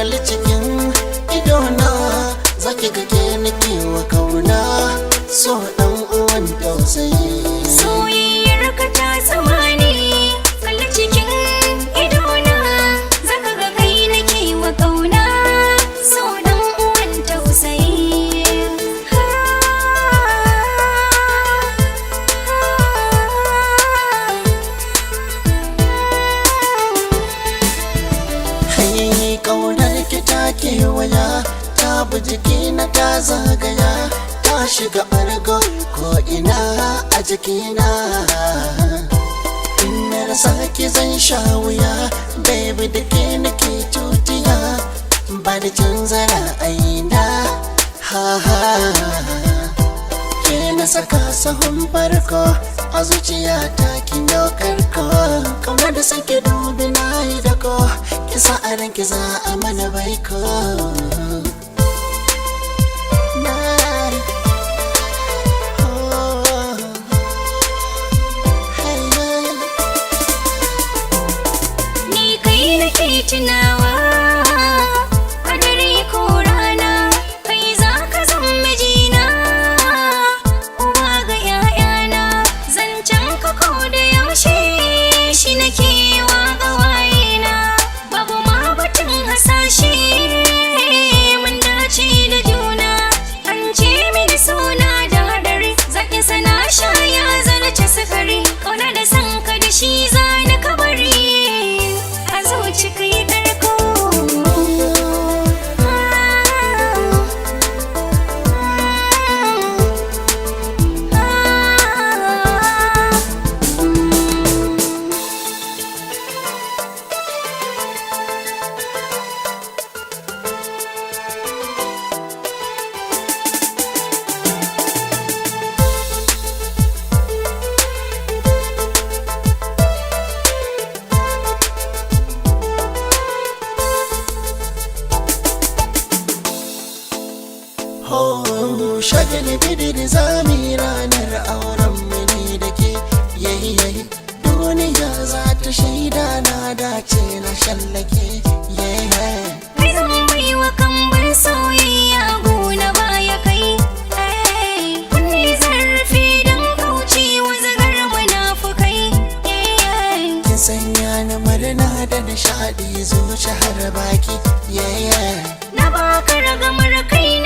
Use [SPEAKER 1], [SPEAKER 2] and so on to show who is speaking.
[SPEAKER 1] Kalli cikin idona, zaki ga ke nake wa kauna, so dan uwan tausayi.
[SPEAKER 2] Soyayyar ka ta zama ne, kalli cikin idona, zaka ga kai nake wa kauna, so dan uwan tausayi.
[SPEAKER 1] Hai, kaunar ki ta kewaya, ta bi jikina ta zagaya, ta shiga ɓargo ko ina a jikina. In na rasa ki zan sha wuya, baby, da ke nake tutiya, ba da canza ra'ayina. Ha ha, ke na saka sahun farko a zuciya ta, kin yau karko, kamar da sake dubi na yi da ko ki sa a ranki za a mana baiko. Na, oh, hey, hey.
[SPEAKER 2] Ni kai nake tunawa a dare ko rana, kai za ka zan mijina, uba ga 'ya'yana. Zancen ka ko da yaushe shi nake wa gawayena, babu ma batun hasashe, mun dace da juna. An ce mini suna da hadari, zaƙin sana sha ya zarce sukari, ƙauna da san ka da shi za na kabari, a zuci kai karko.
[SPEAKER 1] Ho, shagali bidiri zami ranar auren mini da ke, yayi yayi, duniya za ta shaida na dace na shallake, yayi.
[SPEAKER 2] Kai zan baiwa kambar soyayya gona baya kai, kunne zarfi don kaucewa zagar munafukai.
[SPEAKER 1] Kin sanya ni murna da nishaɗi zuci har baki, yayi.
[SPEAKER 2] Na baka ragamar kaina.